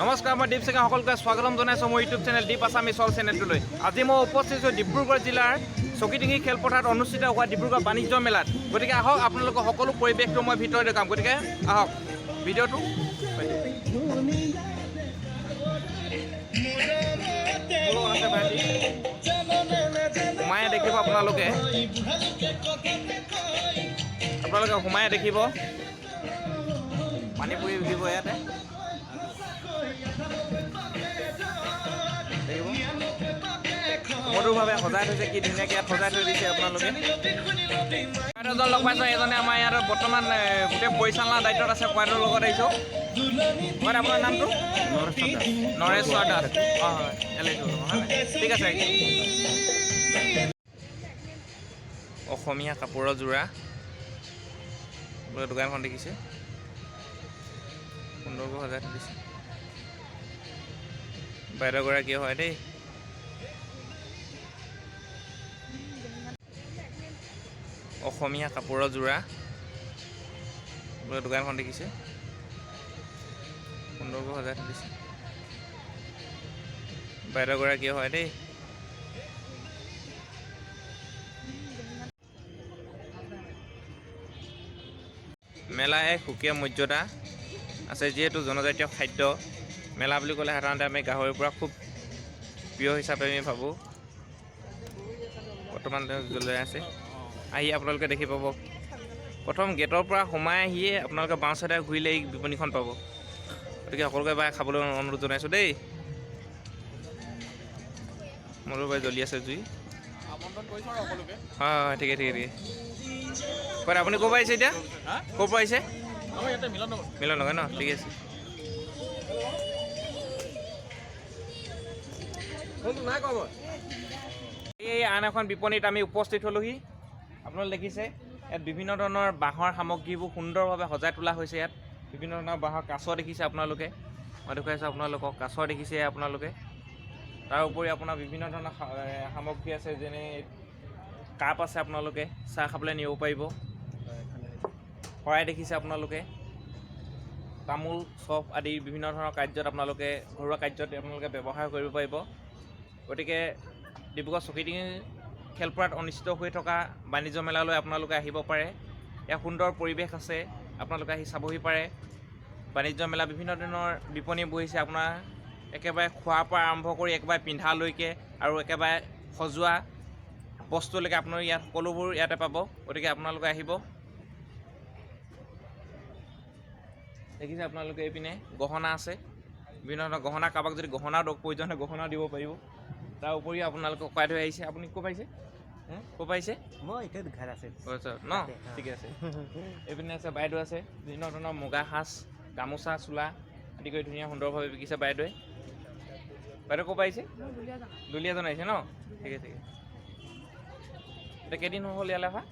নমস্কাৰ, মই দীপ সিঙে সকলোকে স্বাগতম জনাইছোঁ মোৰ ইউটিউব চেনেল দীপ আছামিজ অল চেনেলটোলৈ। আজি মই উপস্থিত হৈছোঁ ডিব্ৰুগড় জিলাৰ চকীডিঙি খেলপথাৰত অনুষ্ঠিত হোৱা ডিব্ৰুগড় বাণিজ্য মেলাত। গতিকে আহক, আপোনালোকৰ সকলো পৰিৱেশটো মই ভিতৰত দেখাম। গতিকে আহক, ভিডিঅ'টো মোৰ লগত আছে ভাইটি। সোমাই দেখিব আপোনালোকে, আপোনালোকে সোমাই দেখিব পানীপুৰি বিকিব ইয়াতে দেখিব। মধুৰভাৱে সজাই থৈছে, কি ধুনীয়াকৈ ইয়াত সজাই থৈ দিছে আপোনালোকে। এজন লগ পাইছোঁ, এজনে আমাৰ ইয়াত বৰ্তমান গোটেই পৰিচালনাৰ দায়িত্বত আছে। কোৱাটোৰ লগত আহিছোঁ মই। আপোনাৰ নামটো? নৰেশ্বৰ দাস। অঁ হয়, ইয়ালৈ আহিছোঁ, হয় নাই? ঠিক আছে। অসমীয়া কাপোৰৰ যোৰা বোলে দোকানখন দেখিছে, সুন্দৰকৈ সজাই থৈ দিছে। বাইদেউগৰাকীয়ে হয় দেই। অসমীয়া কাপোৰৰ যোৰা বোলে দোকানখন দেখিছে, সুন্দৰকৈ সজাই থৈ দিছে। বাইদেউগৰাকীয়ে হয় দেই। মেলা এক সুকীয়া মৰ্যাদা আছে, যিহেতু জনজাতীয় খাদ্য মেলা বুলি ক'লে সাধাৰণতে আমি গাহৰিৰ পৰা খুব প্ৰিয় হিচাপে আমি ভাবোঁ। বৰ্তমান তেওঁ জ্বলাই আছে, আহি আপোনালোকে দেখি পাব। প্ৰথম গেটৰ পৰা সোমাই আহিয়ে আপোনালোকে বাওঁ চাইডে ঘূৰিলে এই বিপণীখন পাব। গতিকে সকলোকে এবাৰ খাবলৈ অনুৰোধ জনাইছোঁ দেই। মোৰো বাই জ্বলি আছে জুই। হয় হয়, ঠিকে ঠিকে ঠিকে। ক'ত আপুনি ক'ৰ পৰা আহিছে এতিয়া? ক'ৰ পৰা আহিছে? মিলন নগৰ ন? ঠিক আছে। এই আন এখন বিপণীত আমি উপস্থিত হ'লোহি। আপোনালোকে দেখিছে ইয়াত বিভিন্ন ধৰণৰ বাঁহৰ সামগ্ৰীবোৰ সুন্দৰভাৱে সজাই তোলা হৈছে। ইয়াত বিভিন্ন ধৰণৰ বাঁহৰ কাছ দেখিছে আপোনালোকে, মই দেখুৱাইছোঁ আপোনালোকক, কাছ দেখিছে আপোনালোকে। তাৰ উপৰি আপোনাৰ বিভিন্ন ধৰণৰ সামগ্ৰী আছে, যেনে কাপ আছে, আপোনালোকে চাহ খাবলৈ নিব পাৰিব। শৰাই দেখিছে আপোনালোকে, তামোল চপ আদি বিভিন্ন ধৰণৰ কাৰ্যত আপোনালোকে, ঘৰুৱা কাৰ্যত আপোনালোকে ব্যৱহাৰ কৰিব পাৰিব। গতিকে ডিব্ৰুগড় চকীডিঙি খেলপথাৰত অনুষ্ঠিত হৈ থকা বাণিজ্য মেলালৈ আপোনালোকে আহিব পাৰে। ইয়াত সুন্দৰ পৰিৱেশ আছে, আপোনালোকে আহি চাবহি পাৰে। বাণিজ্য মেলা বিভিন্ন ধৰণৰ বিপণী বহিছে, আপোনাৰ একেবাৰে খোৱাৰ পৰা আৰম্ভ কৰি একেবাৰে পিন্ধালৈকে আৰু একেবাৰে সজোৱা বস্তুলৈকে আপোনাৰ ইয়াত সকলোবোৰ ইয়াতে পাব। গতিকে আপোনালোকে আহিব। দেখিছে আপোনালোকে এইপিনে গহনা আছে, বিভিন্ন ধৰণৰ গহনা। কাৰোবাক যদি গহনাৰ প্ৰয়োজন হয়, গহনাও দিব পাৰিব। তাৰ উপৰিও আপোনালোকক ককাই থৈ আহিছে। আপুনি ক'ৰ পাইছে? ক'ৰ পাইছে? মই এতিয়া ঘৰ আছে। ন, ঠিকে আছে। এইপিনে আছে বাইদেউ আছে, বিভিন্ন ধৰণৰ মুগা সাজ, গামোচা, চোলা আদি কৰি ধুনীয়া সুন্দৰভাৱে বিকিছে বাইদেৱে। বাইদেউ ক'ৰ পৰা আহিছে? দুলীয়াজন আহিছে ন? ঠিক আছে, ঠিক আছে। এতিয়া কেইদিন হ'ল ইয়ালৈ অহা?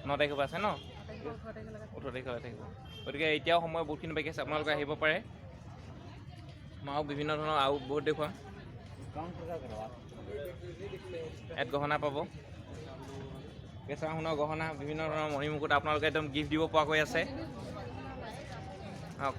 ন তাৰিখৰ পৰা আছে ন? 18 তাৰিখলৈ থাকিব। গতিকে এতিয়াও সময় বহুতখিনি বাকী আছে, আপোনালোকে আহিব পাৰে। মই আৰু বিভিন্ন ধৰণৰ আৰু বহুত দেখুৱাম। ইয়াত গহনা পাব, কেঁচা সোণৰ গহনা, বিভিন্ন ধৰণৰ মণিমুকুট, আপোনালোকে একদম গিফ্ট দিব পৰাকৈ আছে। আহক।